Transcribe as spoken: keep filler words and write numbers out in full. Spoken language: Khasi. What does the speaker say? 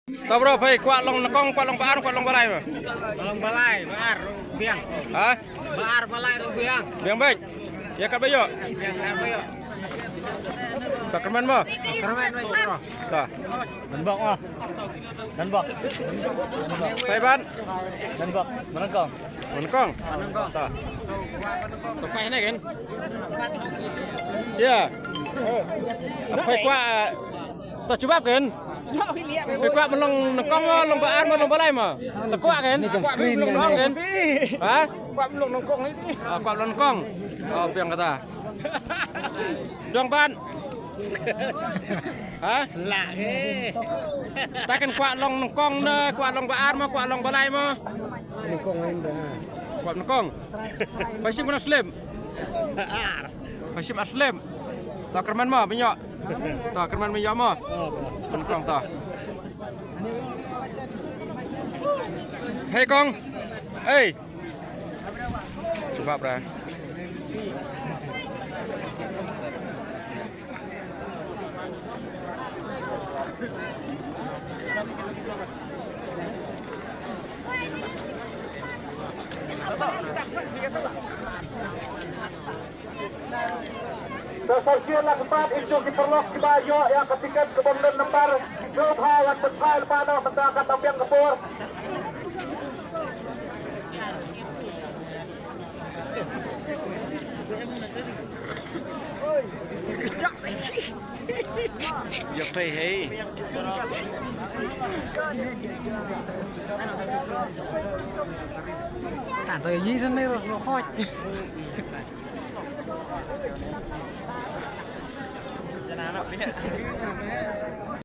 To bro, phi kwah long nyngkong, kwah long ba-ar, kwah long balai mo? Long balai, ba-ar, biang. Ha? Ba-ar, balai, biang. Biang beit. Ïa ka ba ïoh. Biang, ïa ka ba ïoh. To kyrmen mo? Kyrmen mo, bro. To. Donbok mo. Donbok. Phi ban? Donbok. Nyngkong. Nyngkong. To. To phi ne kan? Sia. Phi kwah To jubab kan? Phi kwah ban long nyngkong mo, long ba-ar mo, long balai mo? To kwah kan? Ni jong screen ni. Kwah kan? Ha? Kwah ban long nyngkong ni. Ah, kwah ban long nyngkong. Oh, biang kata. Dong ban. Ha? Lah ke. Ta kan kwah long nyngkong ne, kwah long ba-ar mo, kwah long balai mo? Nyngkong ni dah. Kwah nyngkong. Phi shim kumno slem? Ar. Phi shim ar slem. To kyrmen mo, ba ïoh. To kyrmen ba ïoh mo. Nyngkong to. Hei kong. Hei. Jubab ra. Sa shisien la kpat, ïa ki paralok kiba ïoh ïa ka tiket kaba ym don nambar, sngewbha wan pynphai lypa noh mynta, katba biang ka por. Ïa phi hei. Tang to ïa yi san ne ro ro khot.